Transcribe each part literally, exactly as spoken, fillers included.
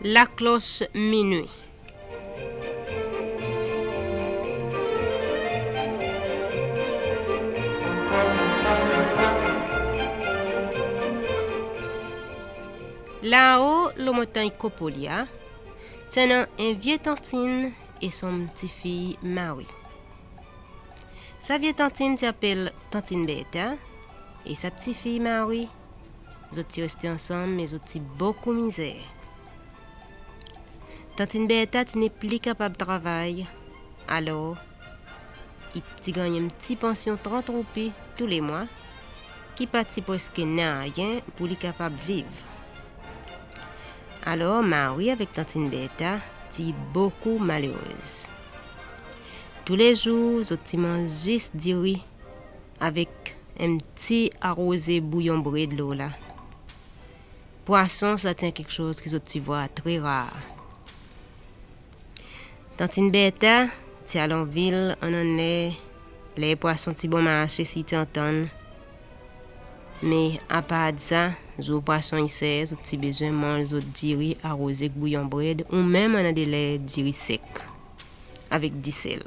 Laklos minwi. Lao lo montanny Kopolia, ti annan en vye tantin e son pti fiy Mari. Sa vye tantin ti apel Tantin Berta, e sa pti fiy Mari, zot ti reste ansanm, me zot ti bokou mizer. Tantin Berta ti nepli kapab travay, alor i ti ganny en pti pansyon trant roupi tou le mwa, ki pa ti preske nanryen pour li kapab viv. Alor, Mari avek Tantin Berta ti bokou malerez. Tou le zour, zot ti manz zis diri avek en pti aroze bouyon bred lo la. Pwason, sa ti en keksoz ki zot ti vwar tre rar. Tantin Berta ti al anvil annan ler, ler pwason ti bon marse si i ti antann. Me apard sa, zour pwason i ser, zot ti bezwen manz zot diri aroze ek bouyon bred, oubyen annan de ler diri sek avek disel.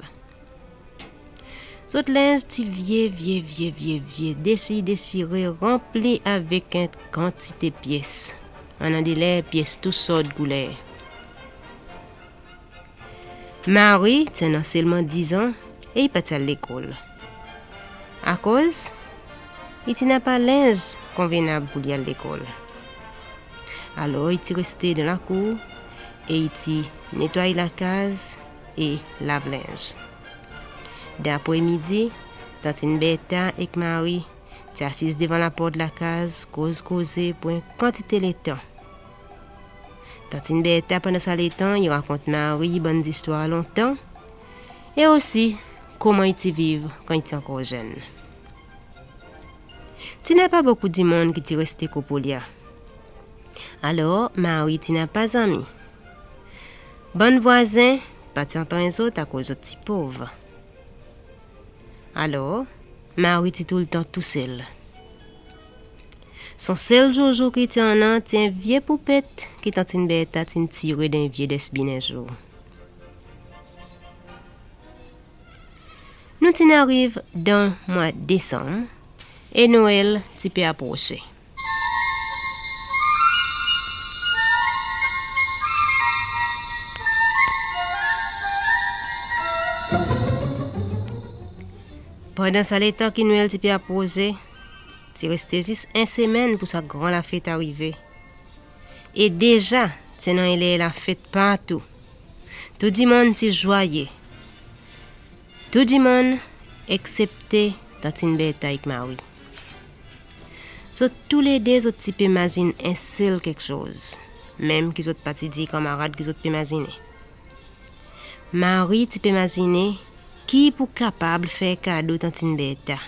Zot lenz ti vye, vye, vye, vye, vye, desi, desire, ranpli avek en kantite pyes. Annan de ler pyes tou sort kouler. Mari ti annan selman dizan e i pa ti al lekol. Akoz i ti napa lenz konvenab pour li al lekol. Alor, i ti reste dan lakour e i ti netway lakaz e lav lenz. Dan apremidi, Tantin Berta ek Mari ti asiz devan laport lakaz, koz koze pour en kantite letan. Tantin Berta, pandan sa letan, i rakont Mari bann zistwar lontan, e osi koman i ti viv kan i ti ankor zenn. Ti napa bokou dimoun ki ti reste Kopolia. Alor, Mari ti napa zanmi. Bann vwazen pa ti antann zot akoz zot ti pov. Alor, Mari ti toultan tousel. Son sel zourzou ki ti annan ti en vye poupet ki Tantin Berta ti'n tire dan en vye desbin en zour. Nou ti'n ariv dan mwa Desanm e Nwel ti pe aprose. Pandan sa letan ki Nwel ti pe aprose, ti reste zis en semenn pour sa gran lafet arive. E deza, ti annan en ler lafet partou. Tou dimoun ti zwaye. Tou dimoun, eksepte Tantin Berta ek Mari. Zot toulede, zot ti pe mazin en sel keksoz, menm ki zot pa ti dir kanmarad ki zot pe mazinen. Mari ti pe mazinen ki i pou kapab fer kado Tantin Berta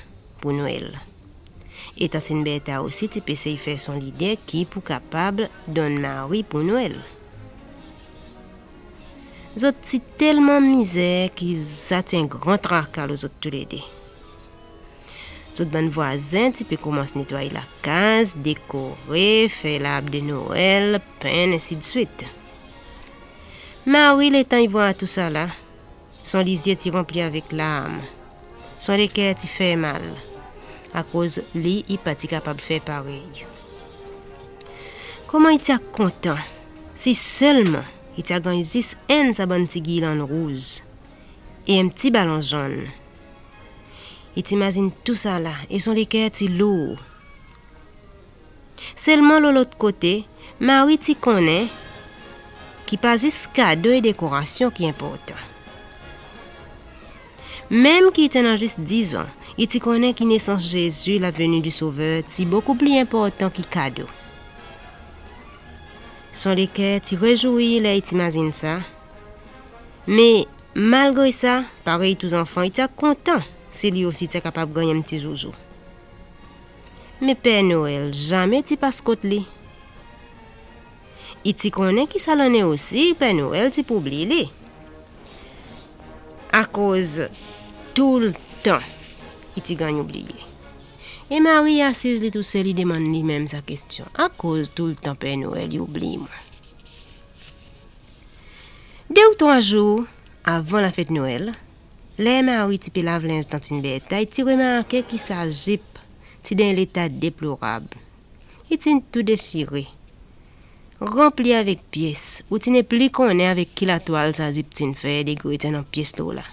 pour Nwel. E Tantin Berta osi ti pe sey fer son lide ki i pou kapab donn Mari pour Nwel. Zot ti telman mizer ki sa ti en gran traka lo zot toulede. Zot bann vwazen ti pe konmans netway lakaz, dekore, fer larb de Noel, penn, ensidswit. Mari, letan i vwar tousala, son lizye ti ranpli avek larm. Son leker ti fermal, akoz li i pa ti kapab fer parey. Konman i ti a kontan si selman i ti a ganny zis enn sa bann ti girlann rouz e en pti balon zonn. I ti mazin tousala e son leker ti lour. Selman lo lot kote, Mari ti konnen ki pa zis kado e dekorasyon ki enportan. Menm ki i ti annan zis dizan, i ti konnen ki nesans Zezi, la venue du Sauveur, ti bokou pli enportan ki kado. Son leker ti rezwir ler i ti mazin sa. Me malgre sa, parey tou zanfan, i ti a kontan si li osi ti a kapab ganny en pti zouzou. Me Per Noel zame ti pas kot li. I ti konnen ki sa lannen osi, Per Noel ti pou bliy li. Akoz toultan i ti ganny oubliye. E Mari asiz li tousel, i demann li menm sa kestyon. Akoz toultan Per Noel i oubliy mwan? De ou trwa zour avan lafet Noel, ler Mari ti pe lav lenz Tantin Berta, i ti remarke ki sa zip ti dan en leta deplorab. I ti'n tou desire, ranpli avek pyes, ou ti nepli konnen avek ki latwal sa zip ti'n fer, degre ti annan pyes lo la.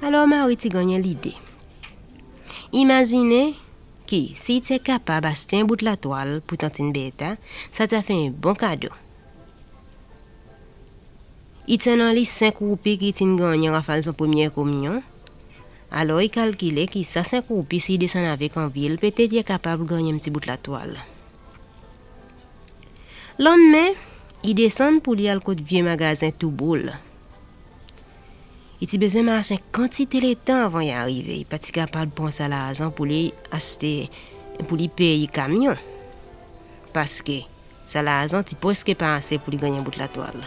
Alor Mari ti ganny en lide. Imazinen ki si i ti kapab aste en bout latwal pour Tantin Berta, sa ti a fer en bon kado. I ti annan li senk roupi ki i ti'n gannyen rafal son premye kominyon. Alor i kalkile ki sa senk roupi, si i desann avek an vil, petet i a kapab ganny en pti bout latwal. Lannmen, i desann pour li al kot vye magazen Touboul. I ti bezwen mars en kantite letan avan i arive. I pa ti kapab pran sa larzan pour li aste, pour li pey kamyon. Paski sa larzan ti preski pa ase pour li ganny en bout latwal.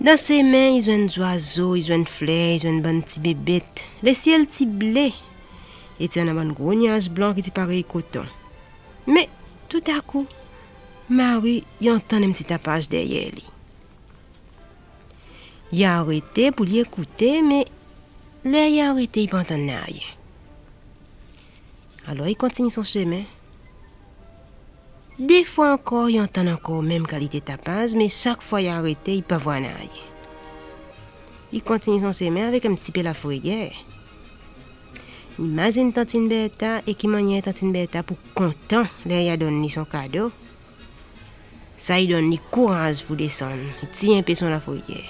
Dan semen, i zwenn zwazo, i zwenn fler, i zwenn bann ti bebet. Lesyel ti ble. E ti annan bann gro nyaz blan ki ti parey koton. Me toutakou, Mari i antann en pti tapaz deryer li. I arete pour li ekoute, me ler i arete, i pa antann nanryen. Alor i kontinyen son semen. De fwa ankor i antann ankor menm kalite tapaz, me sak fwa i arete, i pa vwar nanryen. I kontinyen son semen avek en pti pe lafreyer. Imazin Tantin Berta e ki mannyer Tantin Berta pou kontan ler i a donn li son kado. Sa i donn li kouraz pour desann, i tir en pe son lafreyer.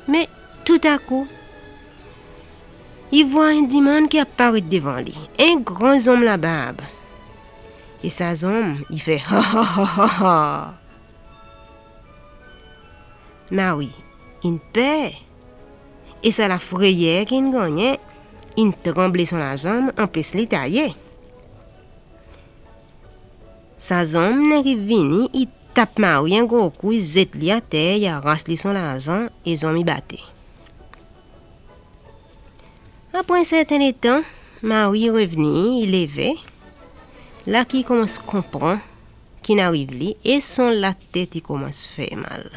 Me toutakou, i vwar en dimoun ki ap paret devan li, en gran zonm labarb. E sa zonm i fer ha ha ha ha ha. Mari in per, e sa lafreyer ki in gannyen in tranble son lazanm, anpes li taye. Sa zonm nek i vini, i tap Mari en gro kou, i zet li ater, i aras li son larzan, e zonm i bate. Apre en serten letan, Mari i revni, i leve. La ki i konmans konpran ki'n ariv li e son latet i konmans fer mal.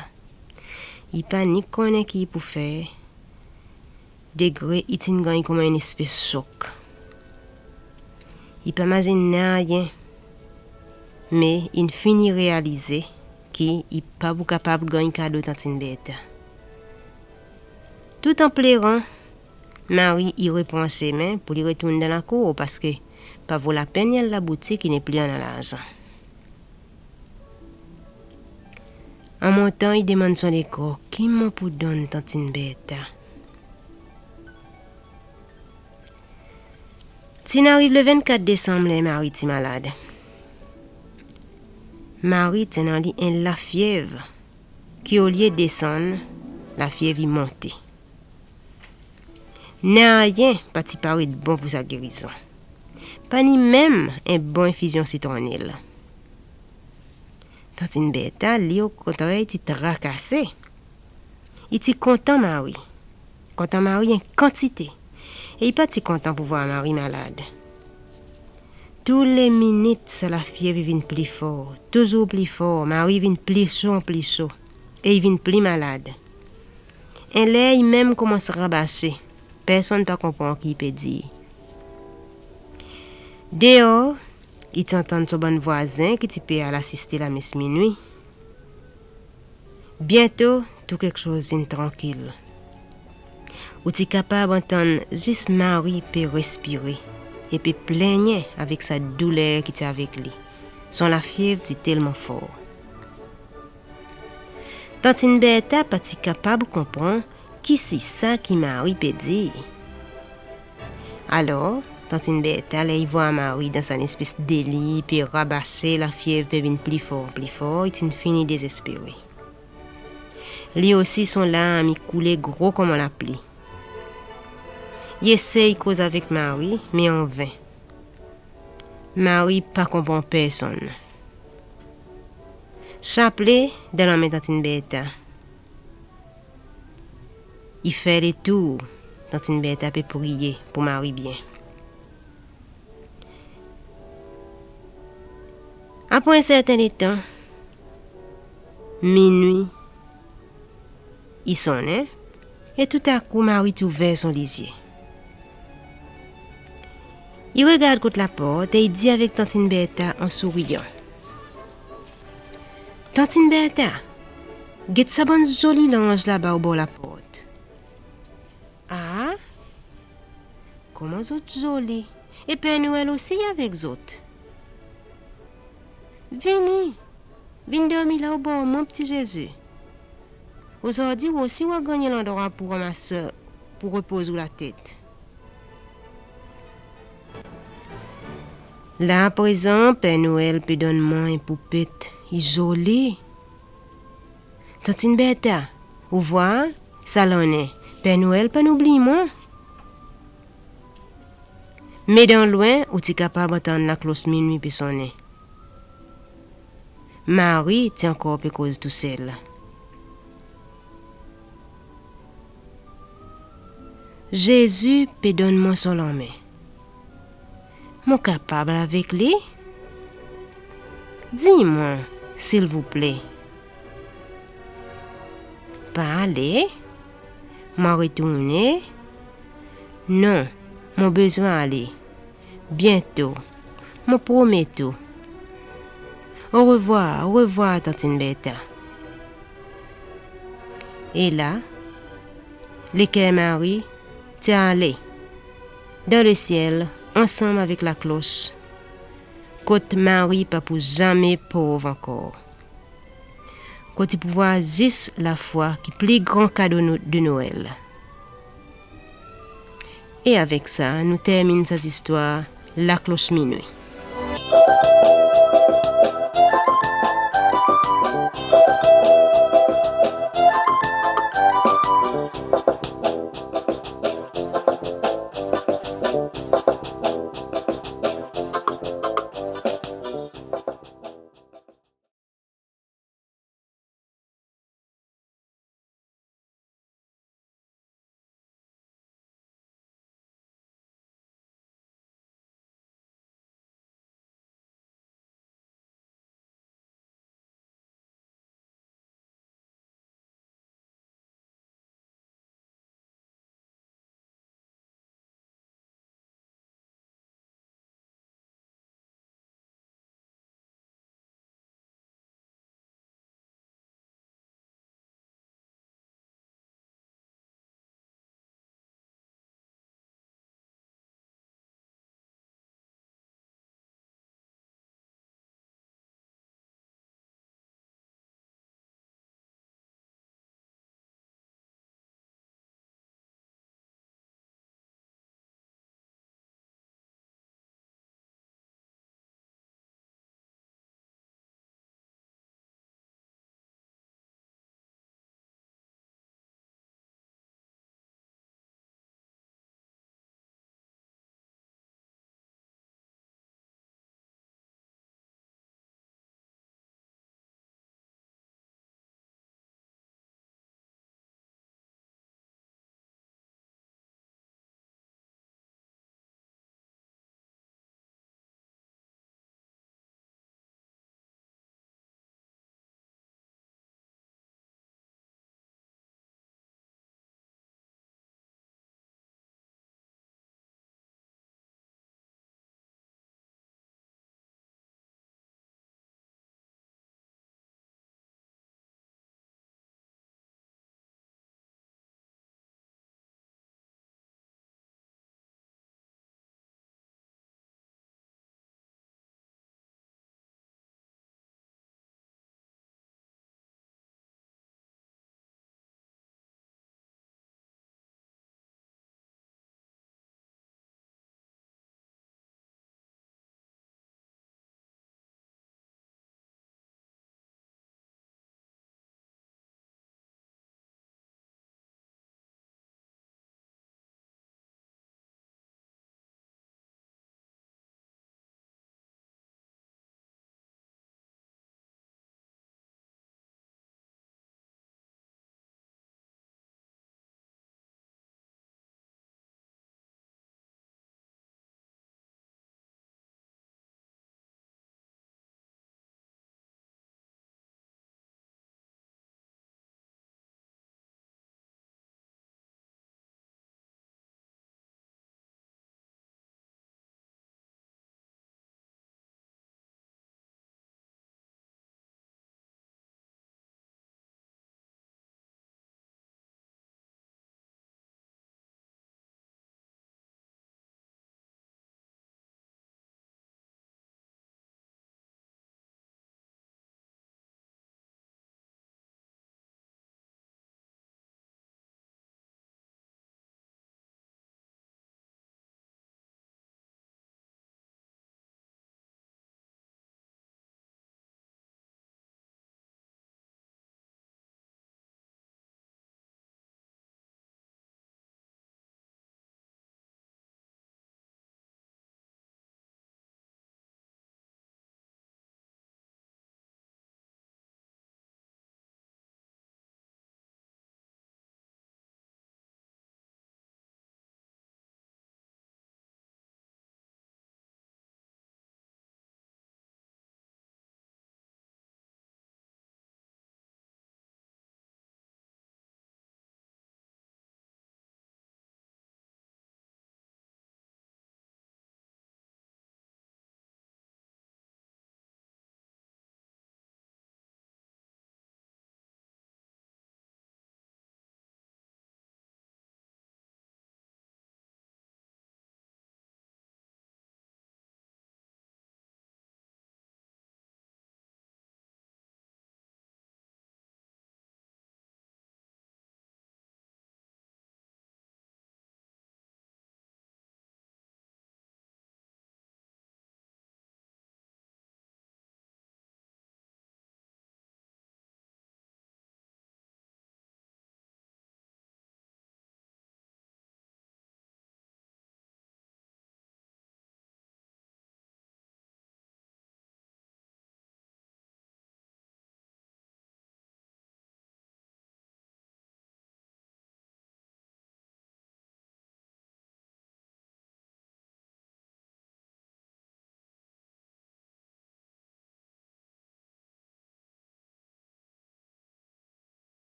I pa ni konnen ki i pou fer, degre i ti'n ganny konman en espes sok. I pa mazin nanryen, me in fini realize ki i pa pou kapab ganny kado Tantin Berta. Tou an pleran, Mari i repran semen pour li retourn dan lakour, paski pa vo lapenn i al laboutik, i nepli annan larzan. An montan, i demann son lekor, ki mon pou donn Tantin Berta? Ti'n ariv le vennkat Desanm, ler Mari ti malad. Mari ti annan li en lafyev, ki olye desann, lafyev i monte. Nanryen pa ti paret bon pour sa gerizon. Pa ni menm en bon enfizyon sitwonnel. Tantin Berta, li, okontrer, ti trakase. I ti kontan Mari. Kontan Mari en kantite. E i pa ti kontan pour vwar Mari malad. Tou le minit sa lafyev i vin pli for, touzour pli for, Mari i vin pli so, pli so, e i vin pli malad. En ler i menm konmans rabase, personn pa konpran ki i pe dir. Deor, i ti antann son bann vwazen ki ti pe al asiste lames minwi. Byento, tou keksoz in trankil. Ou ti kapab antann zis Mari pe respire e pe plennyen avek sa douler ki ti avek li. Son lafyev ti telman for. Tantin Berta pa ti kapab konpran ki si sa ki Mari pe dir. Alor, Tantin Berta, ler i vwar Mari dan sa nespes delir, pe rabase, lafyev pe vin pli for, pli for, i ti'n fini dezespere. Li osi son larm i koule gro konman lapli. I esey koz avek Mari, me anven. Mari pa konpran personn. Saplen dan lanmen Tantin Berta. I fer letour, Tantin Berta pe priye pour Mari byen. Apre en serten letan, minwi i sonnen, e toutakou Mari ti ouver son lizye. I regard kot laport e i dir avek Tantin Berta an souriyan, "Tantin Berta, get sa bann zoli lanz laba obor laport." "A, konman zot zoli! E Père Noël osi avek zot? Vini, vin dormi la obor mwan, pti Zezi. Ozordi ou osi ou a ganny en landrwa pour ranmas, pour repoz ou latet." La aprezan, Père Noël pe donn mwan en poupet, i zoli. Tantin Berta, ou vwar, sa lannen, Père Noël pa'n oubliy mwan. Me dan lwen, ou ti kapab antann laklos minwi pe sonnen. Mari ti ankor pe koz tousel. Zezi pe donn mwan son lanmen. Mon kapab al avek li? Dir mwan, silvouple. Pa ale, mon a retournen. Non, mon bezwen ale. Byento, mon promet ou. Orevwar, orevwar, Tantin Berta. E la, leker Mari ti ale dan lesyel ansanm avek laklos, kot Mari pa pou zame pov ankor, kot i pou vwar zis lafwa ki pli gran kado nou, de Nwel. E avek sa, nou termin sa zistwar Laklos Minwi.